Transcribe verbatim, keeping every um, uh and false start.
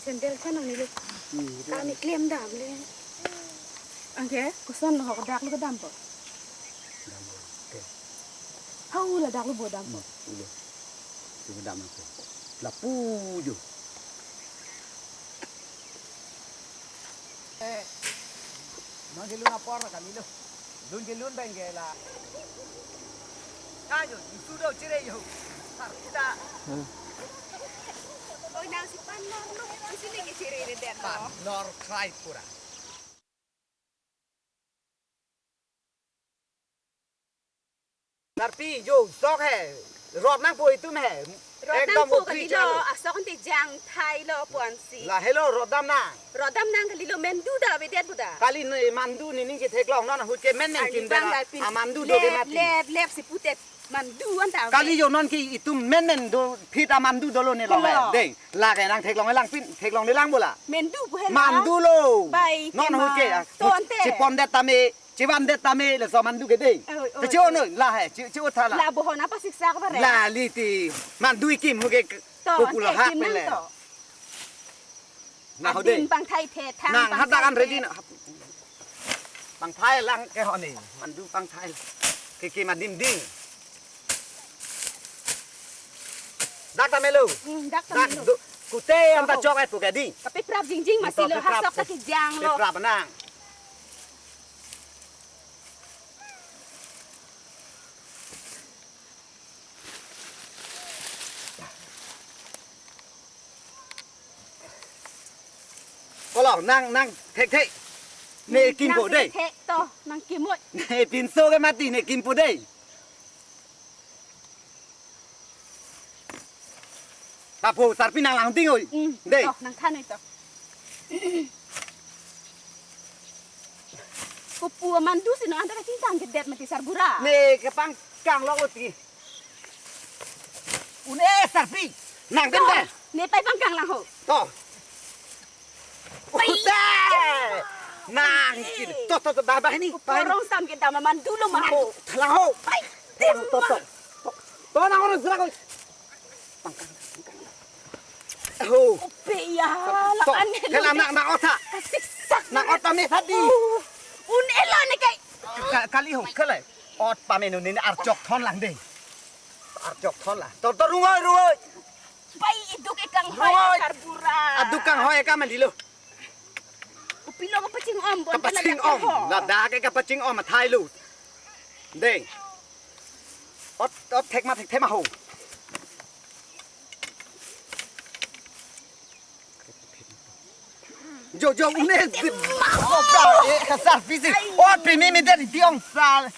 Sandal kan nangne lo. Hmm, gitu. Kami klem dam le. Anke, koson lo ho, dak lo kedam po. Dam lo. Oke. Hau ladak lo bo dam po. Hmm, udah. Itu kedam lo. Lapu jo. Eh. Mang kelun apor kami lo. Lun kelun bang ke la. Ayo, sudah cire yo. Kita. Oi, nang si pan nor nuk, isi lagi cire ini den. Pan nor krai pura. Sarpi, jo, sok he. Rot nangpo itum he. Rot ekdom nangpo upri kalilo, chalo. Asok ante jang thai lo puan si. Lahelo rot dam nang. Rot dam nang kalilo, mandu ta avedet bo ta. Kali ne mandu nening chetheklong non ahut ke men neng. Arni kim bang dera. Dalpin. Amandu do ke lep, mati. Lep, lep si pute mandu anta ave. Kali jo non ke itum men men do phit amandu dolo ne lo. Dolo. Deng, lake nang theklong langpin, theklong ne lang bo la. Mandu pu he la. Mandu lo. Bai, non tema. Ahut ke, ah, to ante. Chepondet tame. Chevandet tame laso mandu ke dei. Oi, oi, te che-o oi. No, la he, che, che-o tha la. La bohon apa siksa ka bare? La li ti mandu ikim ho ke. To, populo ante hak kim pele. Nang to. Na ho dei. Adim pangthai the thang. Nang pangthai hadak an the. Ready na. Pangthai lang ke ho ni, mandu pangthai. Ke ke madim ding. Dak ta melo. Hmm, dak ta melo. Dak do, kute anta chok et pu ke ding. Kapeprap jingjing masi lo, kapeprap hasok ta kejang lo. Peprap nang. Kolo, nang, nang, thek, thek. Ne kimpo dei. Nang thek to, nang kimoi. Ne pinso ke mati, ne kimpo dei. Tapo, sarpi nang lang ding oi. Hmm, dei. To, nang than oi to. Kopu amandu si no anta kachingthang kedet mati sarbura. Ne kepangkang lo oti. Une sarpi. Nang den deh. Ne pai pangkang lang ho. To. Pai. Udah. Nang kin. To, to, to, bah, bah ini. Bah ini. Porong sam kita mamandu lo ma ho. Lang ho. Pai. To, to, to. To, nang orang serak oi. Pangkang, pangkang. Oh. Ope ya, to, la ane. Kela lo nak, nak ota. Kasiksak. Nak ota me tadi. Oh. Un elo ne kai. Ka-, kali ho, kali. Ot pamenu ne archok thon lang dei. Archok thon la. Tor, tor, rungoi, rungoi. Pai iduk ekang hoi. Rungoi. Sarbura. Aduk kang hoi ka mandi lo. Upilo kapaching om, bon kapaching om. Ho. Ladak ke kapaching om athai lo. Dei. Ot, ot thek ma thek thek ma ho. Jo, jo, une. Ot kasar pisi. Ot pimi mi dei tiong sal.